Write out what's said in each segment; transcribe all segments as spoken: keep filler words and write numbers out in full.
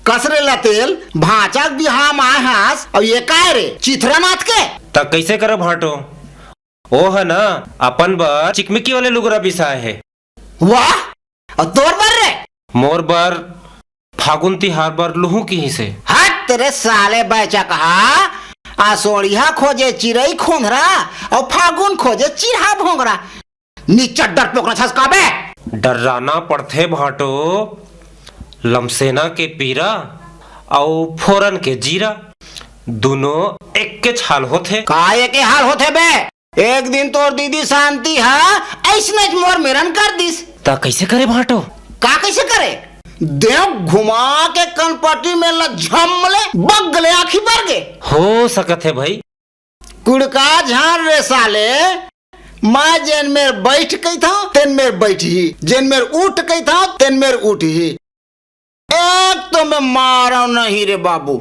कस रे लतेल, भांचा के बिहाव म आए हस, अउ ये काय रे, चिथरा नाथ के? त कइसे करे भांटो? ओ ह ना, अपन बर चिकमिकी वाले लुगरा बिसाए हे। वाह, अउ तोर बर रे? मोर बर फागुन तिहार बर लुहूं किहिसे। हट रे साले बैचकहा, आसोड़िहा खोजे चिरई खोंधरा, अउ फागुन खोजे चिरहा भोंगरा। निच्चट डरपोक नछस का बे? डर्राना पड़थे भांटो, लमसेना के पीरा अउ फोरन के जीरा, दूनों एकेच हाल होथे। का एके हाल होथे बे? एक दिन तोर दीदी शांति ह अइसनेच मोर मेरन कर दिस। त कइसे करे भांटो? का कइसे करे? देंव घुमा के कनपटी में ल झम्म ले, बग ले आंखी बर गे। हो सकत हे भई। कुड़का झांड़ रे साले, मैं जेन मेर बइठ कहिथंव, तेन मेर बइठही, जेन मेर उठ कहिथंव, तेन मेर उठही। एक तो मैं मारंव नहीं रे बाबू।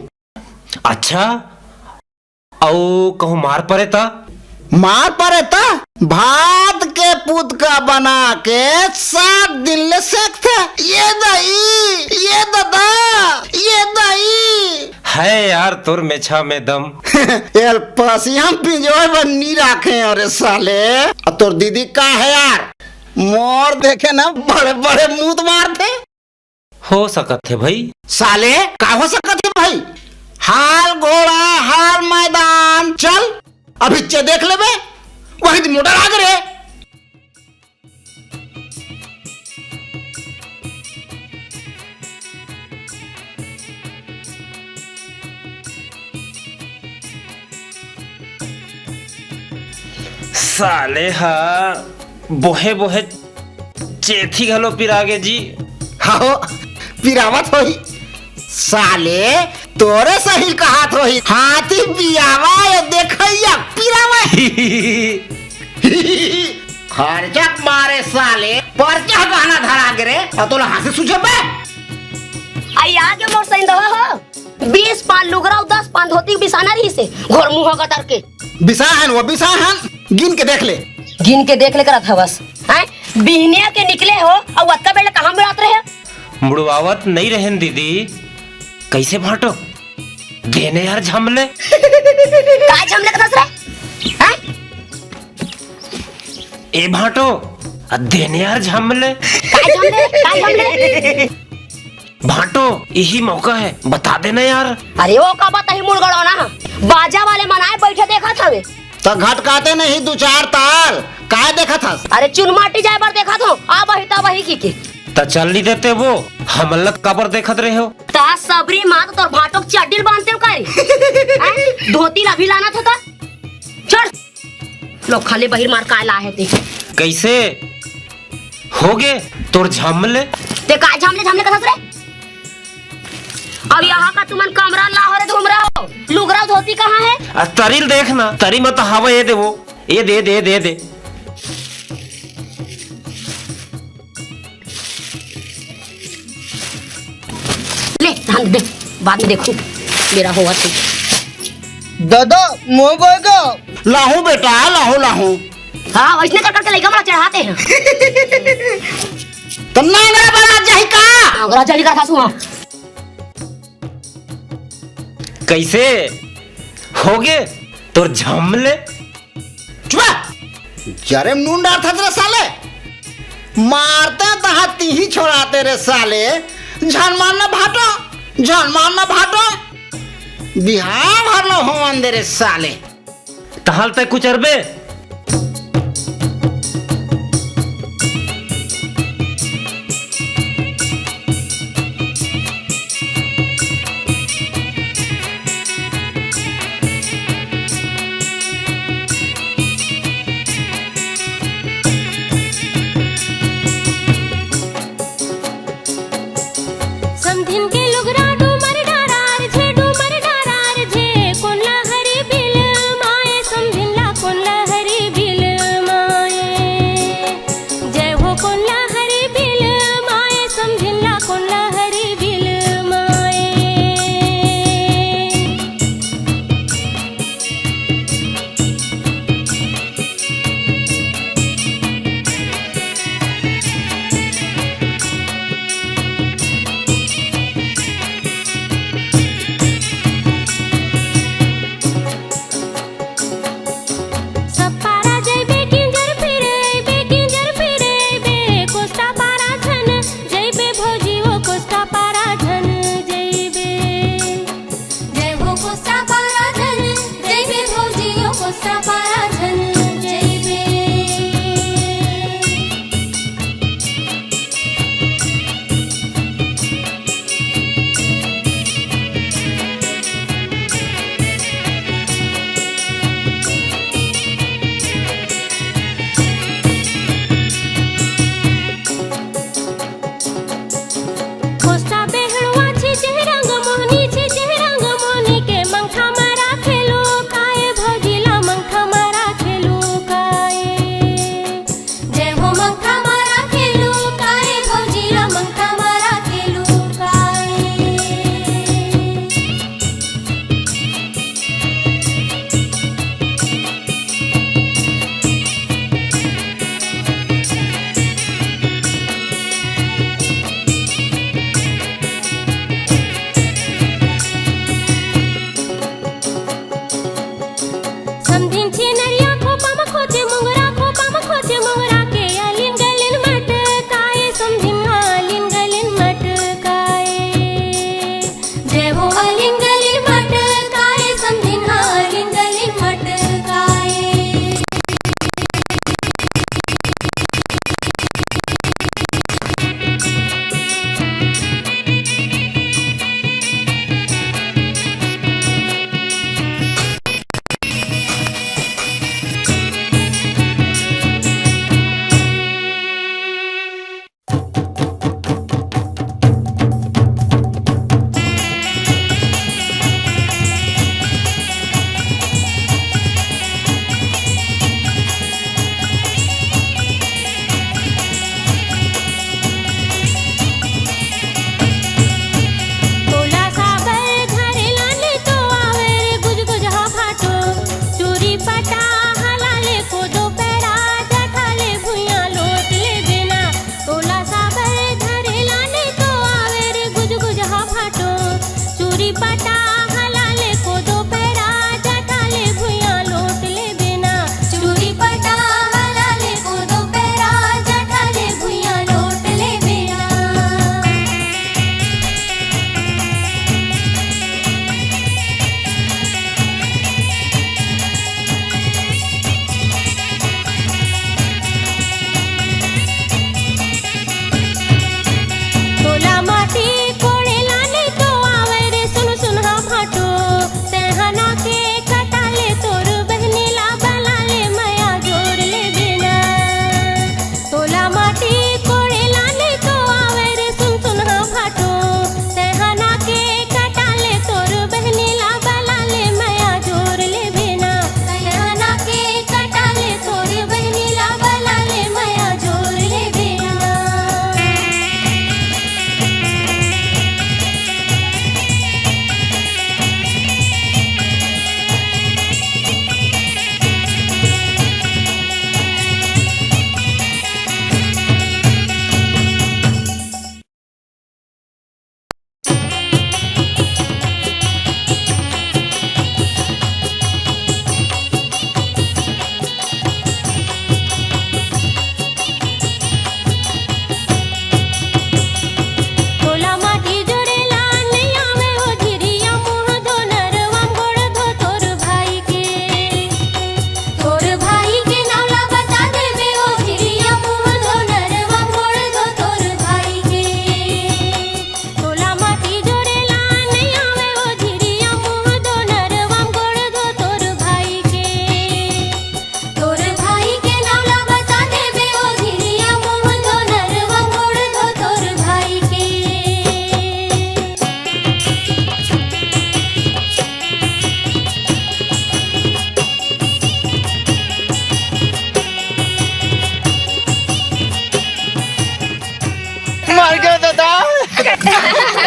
अच्छा, अउ कहूं मार परे त? मार परे त? भात के पुतका बना के सात दिन ले सेकथे। ये दाई, ये ददा, ये दाई। है यार तोर मेछा में दम। एल पसिया म पिंजोय बर नी राखे हंव रे साले। अउ तोर दीदी का हे यार, मोर देखे ना बड़े बड़े मूत मारथे। हो सकत हे भई। साले, का हो सकत हे भई? हाल घोड़ा, हाल मैदान, चल, अभी चे देख लेबे, वही दिन मोटर आ गे रे। साले हा बोहे बोहे चेथी घलो पिरागे जी। हाओ, पिरावत होही। साले, तोरे सही कहत होही। हाथी बियावा, ये देखइया पिरावा। खरचक मारे साले, परचा गहना धरा गे रे, अउ तोला हंसी सूझे बे? आई आगे मोर सैंधवा हो, बीस पान लुगरा अउ दस पान धोती बिसाना रहिसे, घोर मुंह गटर के। बिसा हन, वो बिसा हन, गिन के देख ले। गिन के देख ले करत हवस, हैं? बिहनिया के निकले हो, अउ अतका बेर ले कहाँ मुड़ात रहे? मुड़वावत नइ रहेन दीदी, कइसे भांटो? देने यार झमले। का झमले कथस रे? हैं? ए भांटो, अ देने यार झमले। का झमले? का झमले? भांटो, इही मौका है, बता देना यार। अरे ओ का बताही मुड़गड़ौना, बाजा वाले मन आए बइठे देखत हवे। त घटकाते नहीं दू चार ताल, काय देखत हस? अरे चुनमाटी जाए बर देखत हो, आ बही ता बही की के। त चल नहीं देते वो, हमन ल काबर देखत रहे हो? त सबरी माँ तो तोर भांटो के चड्डी ल बांधते हो का रे? हैं? धोती ला भी लाना था, था? छोड़। लोग खाली बहिर मार काय ला हे ते। कइसे? होगे तोर झमले? ते काय झमले झमले कथस रे? अब यहाँ का तुमन कमरा ला हो रे घूम रहे हो। लुगरा धोती कहाँ है? आ, तरी ल देख ना, तरी म त हवा ये दे वो। ये दे, दे, दे, दे। ले, धान दे, बाद में देखू, मेरा होवत हे। दादा, मोबाइल का? लाहूं बेटा, लाहूं, लाहूं। हाँ, वइसने कर करके लइका मन ला चढ़ाते हैं। त नांगरा बरात जाही का? नांगरा जाही का सासू माँ। कइसे? होगे तोर झमले? चुप! जरे नून डारथस रे साले। मारते तहां तिही छोड़ाते रे साले। झन मार न भांटो, झन मार न भांटो। बिहाव भर लो होवन दे रे साले। तहां ल तैं कुचरबे। समधिन के लुगरा डूमर डारार झे, डूमर डारार झे, कोन ला हरी बिल माय समधिन ला कोन ला हरी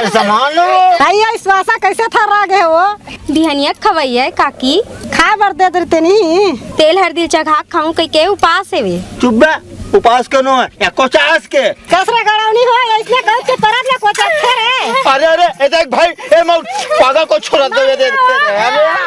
जमानो। भाई, ये श्वासा कैसे थर्रा गे हे वो? बिहनिया खवैया हे काकी। खाए बर दे देते नहीं। तेल हरदी चघा खाऊं कहिके उपास हेवे। चुप बे, उपास के नो हे, या कोचास के। कसरा गड़ौनी हो, इसने कहत के परत ले कोचाथे रे। अरे, अरे, ए देख भाई, ए मौत, पागल को छोरा दे, दे, दे, दे, अरे।